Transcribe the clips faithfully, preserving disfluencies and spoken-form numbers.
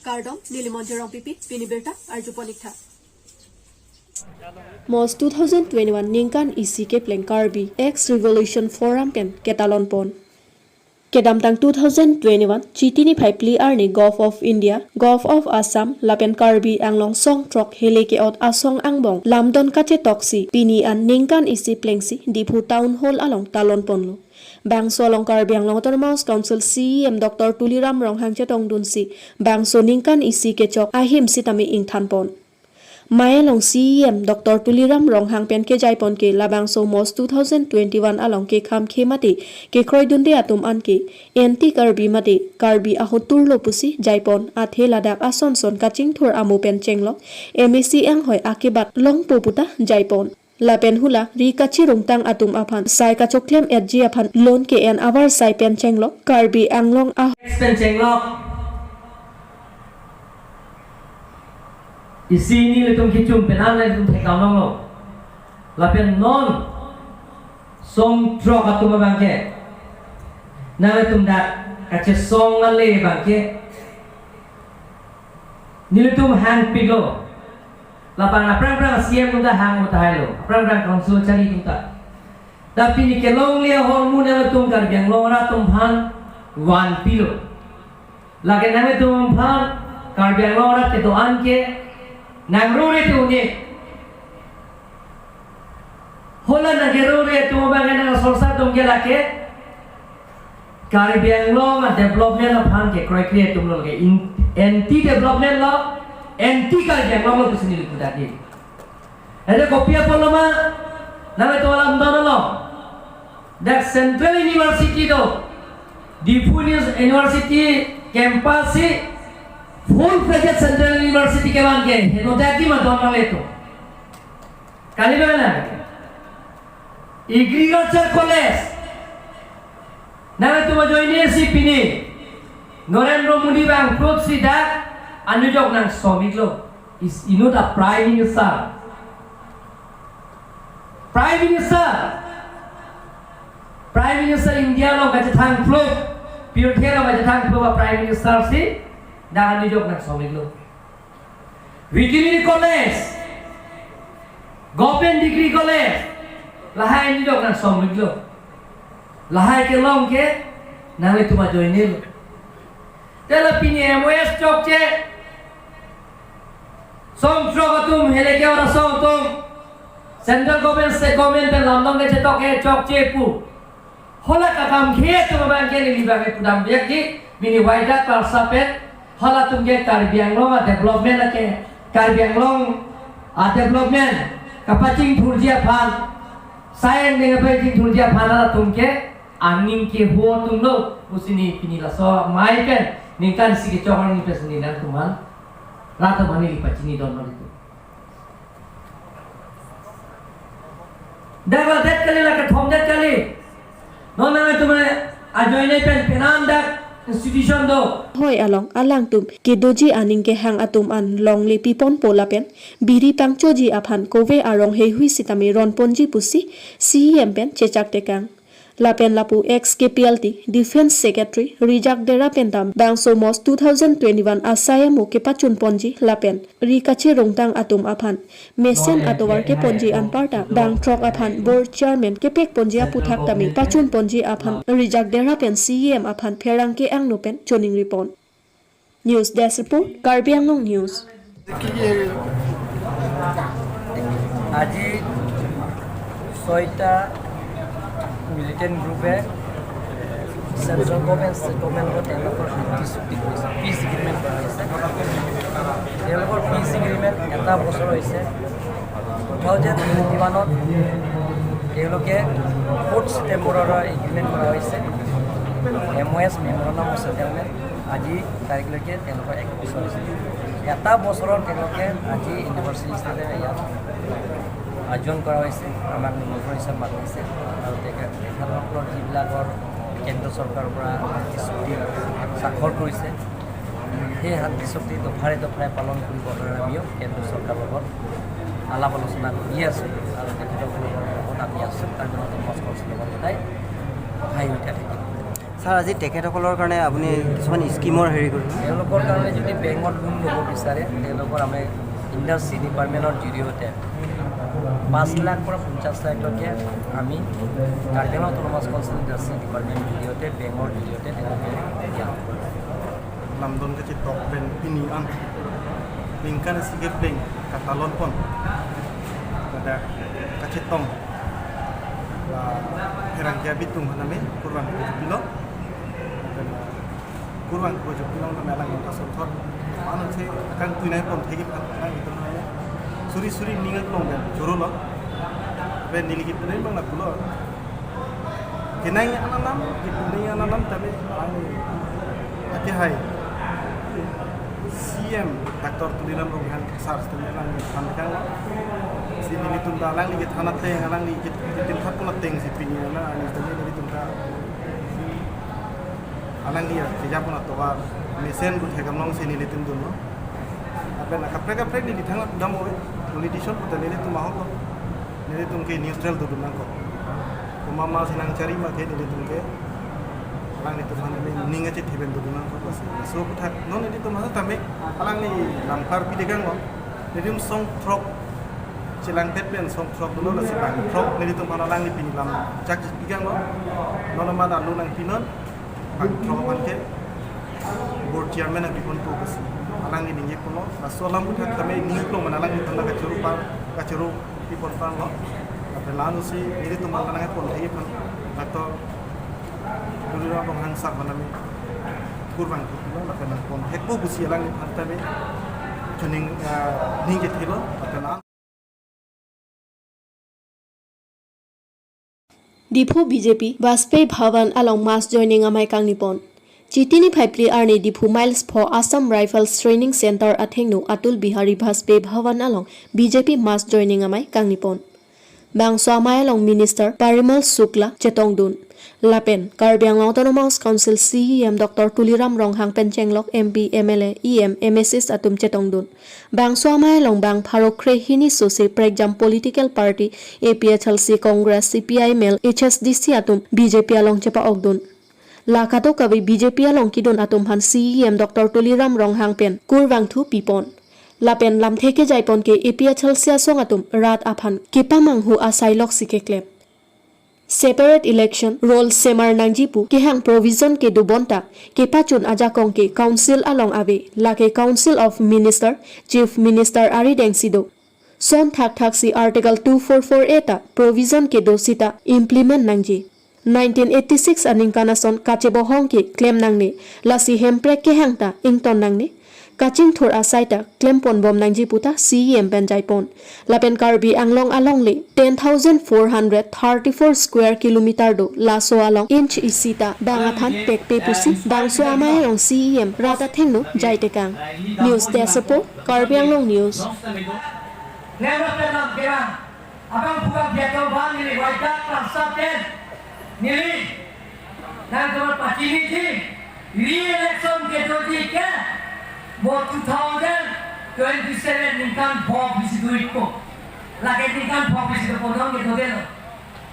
Kardom, neli Monjir Rongpipi, pini birta arjupon ik tha. Mos two thousand twenty-one ningkan isi kepleng Karbi X Revolution Forum pen ketalon pon. Kedamtang two thousand twenty-one Chiti niphai phli arni Govt of India, Govt of Assam lapen Karbi Anglong song throk hele ke-ot asong angbong lamdon kachetoksi pini an ningkan isi plengsi Diphu Town Hall along talon ponlo. Bangso along Karbi Anglong Autonomous Council C E M Doctor Tuliram Ronghang chetongdunsi bangso ningkan isi kechok ahim sitame ingthan pon. Mei along C E M Doctor Tuliram Ronghang pen kejai pon ke labangso Mos two thousand twenty-one along kekham khe mate kekroidunde atum an ke anti Karbi mate Karbi ahotur lo pusi jai pon, athe ladak ason son kachingthur amo pen chenglok M A C anghoi akebat longpo puta jai pon. Lapen hula ri kachirungtang atum aphan sai kachoklem etji aphan loan ke-en avarsai pen chenglok Karbi Anglong a pen chenglok. Isi nelitum kechum pen an nelitum thekdam longlo. Lapen non song throk atum abang ke nangtum dak kachesong ale abang ke nelitum hangpiklo. Lapen aphrang aphrang C E M atum ta hang tahai lo. Aphrang aphrang council chari atum ta. Tapi pini kelongle ahormu nangtum Karbi Anglong arat atum aphan vanpilo. Lake nangtum aphan Karbi Anglong arat kedo-an ke nangrore te un-e. Hala nangkerore atum abang ke nang sorsa atum ke lake Karbi Anglong a development aphan kekroikre atum lo, lake in, anti development lo, anti Karbi Anglong lo pusi neli kuda di. Ede kopi apotlo ma, nangtum alam dono lo. Dak Central University do, Diphu Uni-, University campus si full fledged Central University kevan ke, henoda ki ma don male to. Kali bela. Agriculture College. Nangtum ajoine si pini Narendra Modi bang approach si dak anujok nang somiklo. Is inut a Prime Minister. Prime Minister. Prime Minister India along kachethang phluk, pirthe along kachethang phluk a Prime Minister si dak anujok nang somiklo. Veterinary College, Government Degree College, lahai anujok nang somiklo. Lahai kelong ke nanglitum ajoine lo. Te la pini M O S chokche, song throk atum hele ke ora song atum Central Government, State Government pen lamdong kechetok ke chokche pu. Hala kakam khe atum abang ke neli bang ke pudam biak di, mini Waidat Parsa pen, halatum ke Karbi Anglong a development ake, Karbi Anglong a development kapachingthurji aphan, sai angdeng kapachingthurji aphan halatum ke aning keho atum lo, pusi neli pini laso amei pen ningkan isi kechok arni pen si neli nangtum aphan, rat aphan neli pachini don mali tu. Dak la det kali, la kethom det kali. Non nangtum ajoine pen penan dak institution do. Hoi along alangtum kedoji aning kehang atum an longle piponpo lapen biri pangchoji aphan kove arong heihui sitame ronponji pusi C E M pen chechak tekang. Lapen lapu ex K P L T Defence Secretary Rijak Dera pen ta bangso Mos two thousand twenty-one asai amo kepachun ponji lapen ri kachirungtang atum aphan mesen atovar keponji anparta bang throk aphan board chairman kepek ponji aputhak tame pachun ponji aphan Rijak Dera pen C E M aphan pherangke angno pen choningri pon. News Desk Report, Karbi Anglong News. আজি ছয়টা মিলিটেণ্ট গ্ৰুপে central government, state গভৰ্ণমেণ্টৰ তেওঁলোকৰ শান্তি চুক্তি কৰিছে, pitch agreement কৰা হৈছে। তেওঁলোকৰ পিচ এগ্ৰিমেণ্ট এটা বছৰ হৈছে। টু থাউজেণ্ড টুৱেণ্টি ওৱানত তেওঁলোকে ফ'ৰ্থ ছেপ্টেম্বৰৰ এগ্ৰিমেণ্ট কৰা হৈছে, এম অ' এছ, মেমৰেণ্ডাম অফ ছেটেলমেণ্ট। আজি তাৰিখলৈকে তেওঁলোকৰ এক বছৰ হৈছে। এটা বছৰৰ তেওঁলোকে আজি এনিভাৰ্চাৰী হিচাপে ইয়াত আয়োজন কৰা হৈছে, আমাক নিমন্ত্ৰণ হিচাপে মাতিছে। আৰু তেখেত, তেখেতসকলৰ যিবিলাকৰ কেন্দ্ৰ চৰকাৰৰ পৰা চুক্তি স্বাক্ষৰ কৰিছে, সেই শান্তি চুক্তি দফাৰে দফাৰে পালন কৰিবৰ কাৰণে আমিও কেন্দ্ৰ চৰকাৰৰ লগত আলাপ আলোচনা কৰি আছোঁ আৰু তেখেতসকলৰ লগত আমি আছোঁ, কাৰ্বি আংলং অট'নমাছ কাউন্সিলৰ লগত সদায় সহায় হৈ থাকিম। ছাৰ, আজি তেখেতসকলৰ কাৰণে আপুনি কিছুমান স্কিমৰ হেৰি কৰিব? তেওঁলোকৰ কাৰণে যদি বেংকত লোন ল'ব বিচাৰে, তেওঁলোকৰ আমি ইণ্ডাষ্ট্ৰী ডিপাৰ্টমেণ্টৰ জৰিয়তে পাঁচ লাখ পৰা পঞ্চাছ লাখলৈকে আমি কাৰ্বি আংলং অট'নমাছ কাউন্সিল ইণ্ডাষ্ট্ৰী ডিপাৰ্টমেণ্টৰ জৰিয়তে, বেংকৰ জৰিয়তে তেওঁলোকে দিয়া হ'ব। Lamdon kachetokpen pini an ningkan isi kepleng katalon pon, kada kachetong la pherangke abitung haname kurvangthu pilo. Kurvangthu pilo tame alang ta sonthot mano se akangtui nai pon thegi phan alang itu haname suri suri ning aklong pen chorolo. Pen neli kipu nai bang lapulo. Kenai ananam, kipu nai ananam tame alang akehai C M Doctor Tuliram Ronghang sir tame alangli than kang. Si nelitum ta alangli kethan ateng, alangli kit-, kitin khat pun ateng si pini ana, ani tame nelitum ta alangli ya, keja pun atovar mesen bu thekam nong si nelitum dunlo. Lapen kaprek kaprek neli thang dam oi, politician pu ta nelitum ahok lo. Nelitum ke neutral dodun nangkok. Komat ma si nangchari ma ke nelitum ke alanglitum haname ning achethe pen dodun nangkok lasi. So aputhak non nelitum ha tame alangli lam karpi dekang lo. Nelitum song throk chelang tet pen song throk dolo lasi bang throk nelitum han alangli pini lam chak pi kang lo. Non ma alu nangpi non. Bang throk aphan ke board chairman abipon po kasi. Alangli ningje pulo, laso alam aputhak tame ningje pulo mana alangli tanda kachoro par, kachoro pipon panglo. Lapen la-an si nelitum an nangpon thekji aphan Doctor Tuliram Ronghang sir haname kurvangthu pilo, lapen nangpon thekpo pusi alangliphan tame chuning, ah, ningje thilo, lapen la-an Diphu B J P Vajpayee Bhavan along mass joining amei kangnipon. Chiti niphai phli arni Diphu Miles pho Assam Rifles Training Center athengno Atal Bihari Vajpayee Bhavan along B J P mass joining amei kangnipon. Bangso amei along Minister Parimal Shukla chetongdun. Lapen Karbi Anglong Autonomous Council C E M Doctor Tuliram Ronghang pen chenglok M P, M L A, E M, M A Cs atum chetongdun. Bangso amei along bang pharo kre hini sose prekjam political party A P H L C, Congress, C P I M L, H S D C atum B J P along chepa-okdun. La kadokave B J P along kedun atum aphan C E M Doctor Tuliram Ronghang pen kurvangthu pipon. Lapen lamthe kejaipon ke A P H L C asong atum rat aphan kepamanghu asai loksi keklem. Separate election roll semar nangji pu kehang provision kedo bonta kepachun ajakong ke council along ave, lake Council of Minister, Chief Minister arideng si do. Son thakthak si Article two four four A ta provision kedo sita implement nangji. Nineteen eighty-six aningkan ason kachebohong ke klem nangne, lasi Hemprek kehang ta ington nangne. Kachingthur asai ta klempon bom nangji puta C E M pen jaipon. Lapen Karbi Anglong alongle ten thousand four hundred thirty-four square kilometer do, laso along inch isi ta bang aphan pekpe pusi bangso amei along C E M rat athengno jaitekang. News Desk Report, Karbi Anglong News. Abang buka biato bang neli wajak klasa ten neli nang teman pachini ji re-election kedoji ke mo two thousand twenty-seven ningkan pho bisi duit ko. Lake ningkan pho bisi ko ponong kedodelo.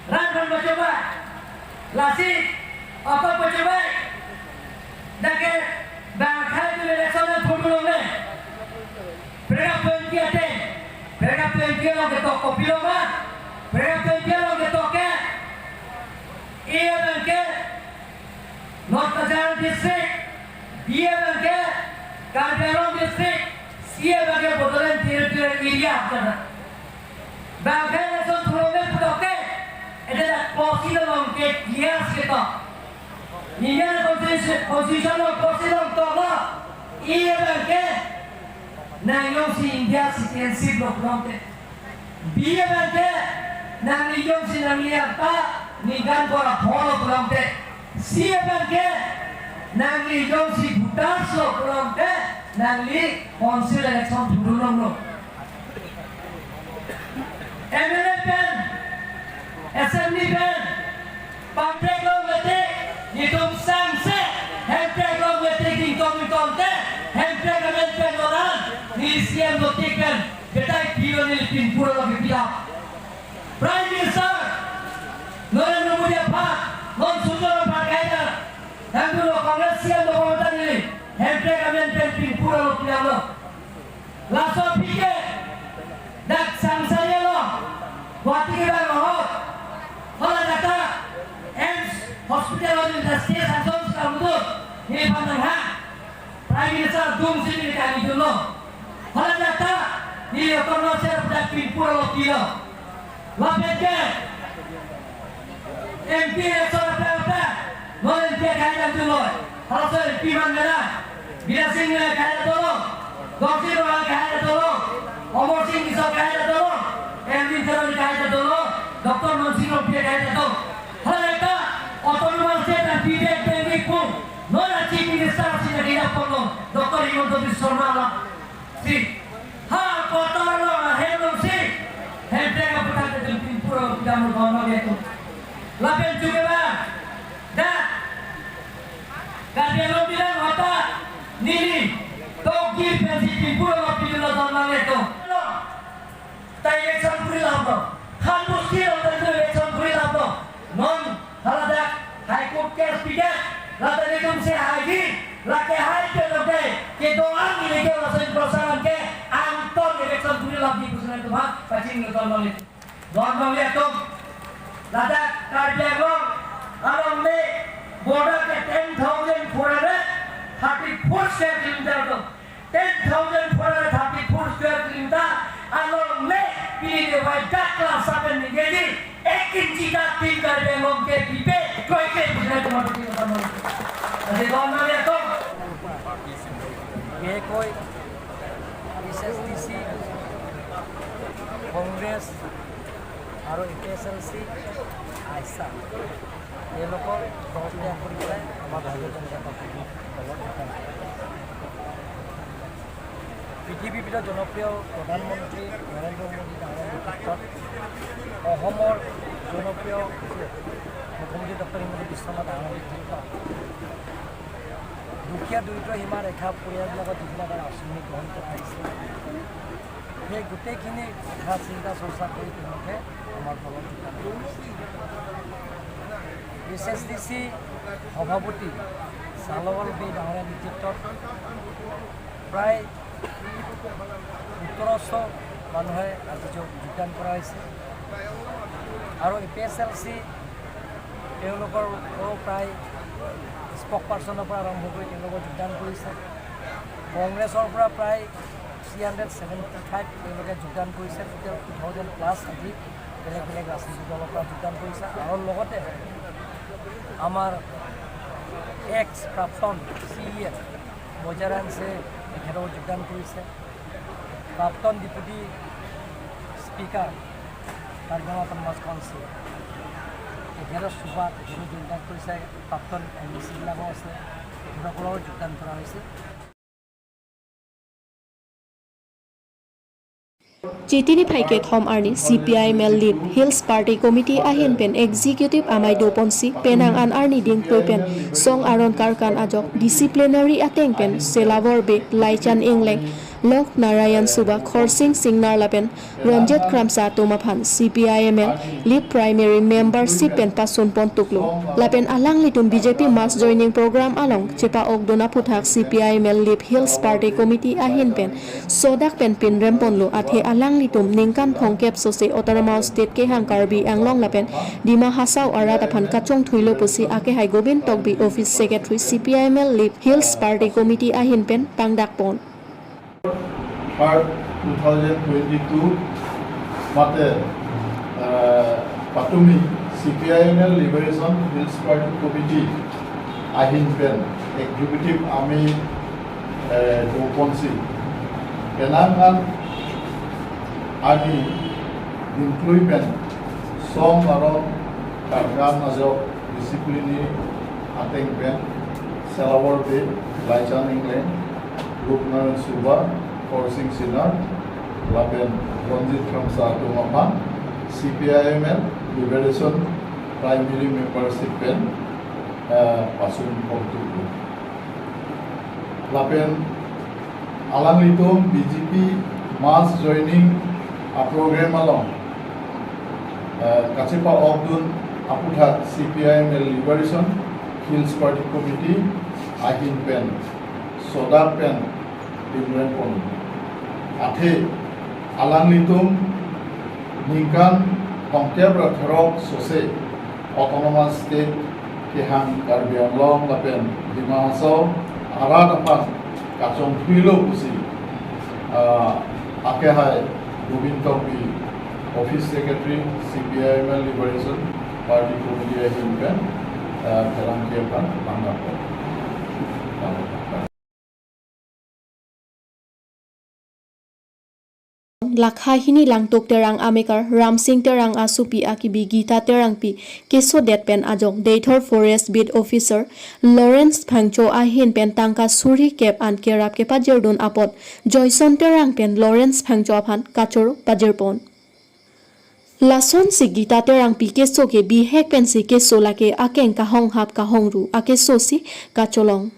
Ran ran bacoba. Lasi apa bacoba? Dake bang khai tu election na photo lo me. Prega twenty ate, prega twenty along ketok kopilo ma, prega twenty along ketok ke, iya abang ke North Cachar District, iya abang ke Karbi Anglong District, iya abang ke Bodoland Territorial Area, kata. Bang ke election thurome putok ke, ede dak policy along ke clear si ketok. Indian Constitution, Constitution along policy along toklo, iya abang ke nang jongsi India citizenship lo pulote. B abang ke nang jongsi nangli arta ningkan pora pho lo pulote. C abang ke nangli jongsi voters lo pulote, nangli council election thurlonglo. M L A pen, assembly pen, Pamprek long mete, nitum sangse, Hemprek long mete, kingtong kingtong te, Hemprek amen pen loran, ni C M lo tik pen, betai pilo ni lipin pura lo kipila. Prime Minister Narendra Modi aphan, non sujor aphan kaidar, Hem dolo Congress C M do Mamata Nili, Hemprek amen pen pinpur alo pidamlo. Laso aphi ke dak Sangsari along Guwahati kevang ahut, hala dak ta AIIMS Hospital along Industry Sanction Skamdu neli aphan nanghang, Prime Minister adung si neli kangni dunlo. Hala dak ta neli otono ser dak pinpur alo pilo. Lapen ke M P election aphrang aphrang non M P akhai dam dunlo. Halaso M P man mena, Bidya Sing Engleng akhai dam dunlo, Dorsing Ronghang akhai dam dunlo, Amarsing Tisso akhai dam dunlo, Elwin Teron akhai dam dunlo, Doctor Mansing Rongpi akhai dam dunlo. Hala ta Autonomous State aphi dek dengdik pu non a Chief Minister si nagina ponlo, Doctor Himanta Biswa Sarma la si. Ha kotor along ahem along si Hemprek aphuthak atum pinpur alo pidamlo, don mangli atum. Lapen chuke ba dak Karbi Anglong bilang hota neli tokji pensi pinpur alo pidamlo, don mangli atum. Ta election puri lap lo. Khan Busti along ta election puri lap lo. Non hala dak High Court case pidet, la ta nelitum si haiji, lake hai pen lake kedo-an neli ke laso introduction ke angton election puri lapji pusi nangtum aphan pachini, don mangli, don mangli atum. Ladak Karbi Anglong along le border ke ten thousand four hundred thirty-four square kilometer atum. Ten thousand four hundred thirty-four square kilometer along le pini de vai dak la saben ningjeji, ek inchi dak Team Karbi Anglong ke pipe kroikre pusi nangtum aphan pachini, don mangli. Adi, don mangli atum. Biশেষকৈ ASDC, Congress আৰু APHLC, AISA, তেওঁলোকৰ দল ত্যাগ কৰি পেলাই আমাৰ ভাৰতীয় জনতা পাৰ্টি দলত যোগদান কৰে। পৃথিৱীৰ ভিতৰত জনপ্ৰিয় প্ৰধানমন্ত্ৰী নৰেন্দ্ৰ মোদী ডাঙৰীয়াৰ নেতৃত্বত অসমৰ জনপ্ৰিয় মুখ্যমন্ত্ৰী ডক্টৰ হিমন্ত বিশ্ব শৰ্মা ডাঙৰীয়াৰ নেতৃত্বত দুখীয়া দৰিদ্ৰ সীমা ৰেখা পৰিয়ালবিলাকত যিবিলাক আমাৰ আঁচনি গ্ৰহণ কৰা হৈছে, সেই গোটেইখিনি কথা চিন্তা চৰ্চা কৰি তেওঁলোকে আমাৰ দলত যোগদান কৰিছে। ASDC সভাপতি চালৱাল বে ডাঙৰীয়াৰ নেতৃত্বত প্ৰায় সোতৰশ মানুহে আজি যোগ-, যোগদান কৰা হৈছে। আৰু APHLC তেওঁলোকৰো প্ৰায় স্পক পাৰ্চনৰ পৰা আৰম্ভ কৰি তেওঁলোকৰ যোগদান কৰিছে। কংগ্ৰেছৰ পৰা প্ৰায় থ্ৰী হাণ্ড্ৰেড ছেভেণ্টি ফাইভ তেওঁলোকে যোগদান কৰিছে। টোটেল টু থাউজেণ্ড প্লাছ আজি বেলেগ বেলেগ ৰাজনৈতিক দলৰ পৰা যোগদান কৰিছে। আৰু লগতে আমাৰ এক্স প্ৰাক্তন চি ই এ বজাৰাংছে তেখেতেও যোগদান কৰিছে। প্ৰাক্তন deputy speaker Karbi Anglong autonomous council তেখেতৰ চুবা তেখেতেও যোগদান কৰিছে। প্ৰাক্তন এম ডি চিবিলাকো আছে, তেখেতসকলৰো যোগদান কৰা হৈছে। Chitini phai kethom arni C P I M L Lip Hills Party Committee ahin pen Executive Amei doponsi penang an arni dingpoi pen song aron karkan ajok disciplinary ateng pen Selawor Bey, Laichan Engleng, Lok Narayan Suba, Khorsing Singnar lapen Ronjit Kramsa atum aphan C P I M L Lip primary membership pen pasun pon tuklo. Lapen alanglitum B J P mass joining program along chepa-okdun aphuthak C P I M L Lip Hills Party Committee ahin pen sodak pen pinrem ponlo, athe alanglitum ningkan thomkep sose Autonomous State kehang Karbi Anglong lapen Dima Hasao arat aphan kachongthuilo pusi akehai Gobind Tokbi, Office Secretary C P I M L Lip Hills Party Committee ahin pen pangdak pon. Third two thousand twenty-two mate, eh, patumi C P I M L Liberation Hills Party Committee ahin pen Executive Amei, eh, doponsi penang an arni dingpoi pen song aron karkan ajok disciplinary ateng pen Selawor Bey, Laichan Engleng, Lok Narayan Suba, Khorsing Singnar lapen Ronjit Kramsa atum aphan C P I M L Liberation Primary Membership pen, eh, pasun pon tuklo. Lapen alanglitum B J P mass joining a program along, eh, kachepa-okdun aphuthak C P I M L Liberation Hills Party Committee ahin pen sodak pen pinreng pon. Athe alanglitum ningkan throngkep ra throk sose Autonomous State kehang Karbi Anglong lapen Dima Hasao arat aphan kachongthuilo pusi, ah, akehai Gobin Tokbi, Office Secretary, C P I M L Liberation Party Committee ahin pen, ah, pherangke aphan bangdappo. Lakha hini Langtuk Terang amekar Ramsing Terang asopi akibi Gita Terangpi kesodet pen ajok Deithor Forest Beat Officer Lawrence Phangcho ahin pen tangka suri kep an kerap kepajirdun apot Joyson Terang pen Lawrence Phangcho aphan kachoro pajirpon. Lasonsi Gita Terangpi keso ke bihek pensi keso lake akeng kahonghap kahongru akesosi kacholong.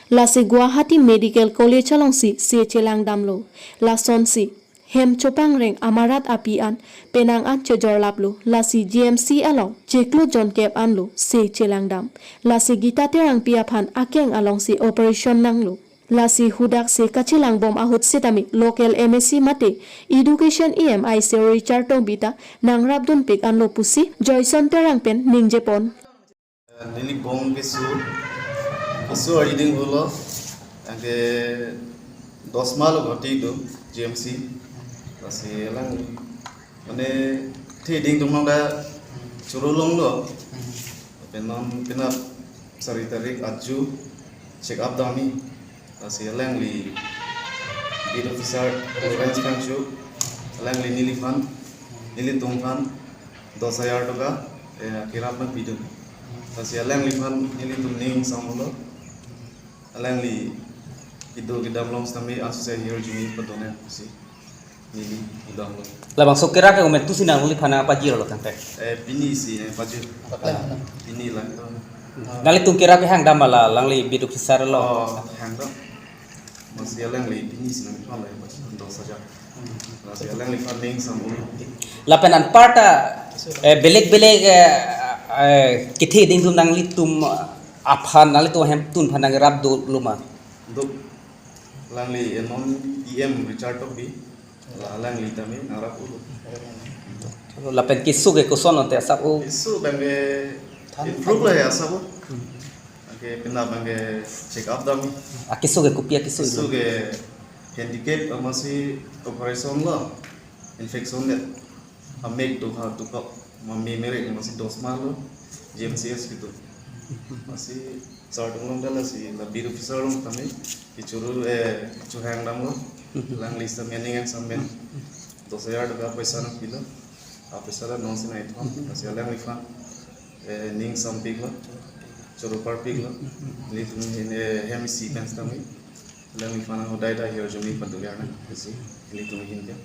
Lasi Guwahati Medical College alongsi se chelangdamlo. Lasonsi hem chopangreng amarat api an penang an chojorlaplo. Lasi G M C along chiklo jonkep anlo se chelangdam. Lasi Gita Terangpi aphan akeng alongsi operation nanglo. Lasi hudaksi kachelangbom ahut sitame local M A C mate Education E M aise Richard Tokbi ta nangrapdunpik anlo pusi Joyson Terang pen ningjepon. Neli bong keso, keso ari ding holo, anke dos mal lo goti do G M C. Lasi alang mane the ding tum nang da choro longlo. Pen non penap sari tarik aju check up dam ni. Lasi alangli beat officer Lawrence Phangcho, alangli neliphan, nelitum aphan dos hajar taka, eh, kerap nangpidun. Lasi alangliphan nelitum ning samlo. Alangli kedo kedam along sitame asuse hirjume padun nangsi neli kedam along. Labangso kerap ke komantusi nangliphan nangpajirlo tangte? Eh, pini si nangpajir. Pini lang to. Nanglitum kerap ke hangdam ma la, alangli beat officer lo? Oh, hangdam. Lasi alangli pini si nangphan la, pas dos hajar. Lasi alangliphan ning samlo. Lapen anparta, eh, belek belek, eh, eh, kethe ding tum nanglitum aphan, nanglitum ahemtun aphan nangrap dolo ma? Do. Alangli, eh, non E M Richard Tokbi. La alangli tame nangrap-ulo. Lapen keso ke koson ante asap o? Keso abang ke improve lo he asap o. Anke penap abang ke check up dam. Akeso ke kopi akeso? Keso ke handicap amatsi operation lo, infection net. Amek do ha tukok, mame merek amatsi dos mal lo, G M C S kedo. Amatsi sar tung along da lasi la beat officer along tame kechoro, eh, chohang damlo. Alangli sitame ning an samen dos hajar taka poisa nangpilo. Apoisa ta nonsi nangkethom, lasi alangliphan, eh, ning sampiklo, choro parpiklo. Nelitum hin, eh, hem isi pen sitame alangliphan hodai ta hirjume padun nang, lasi nelitum hin ke.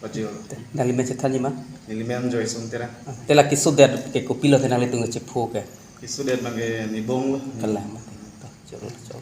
Pajir. Nangli men chethanji ma? Neli men Joyson Terang. Te la kesodet ke kopilo te nanglitum chepho ke? Kesodet abang ke ne bong lo. Kalang ma. Choro, choro.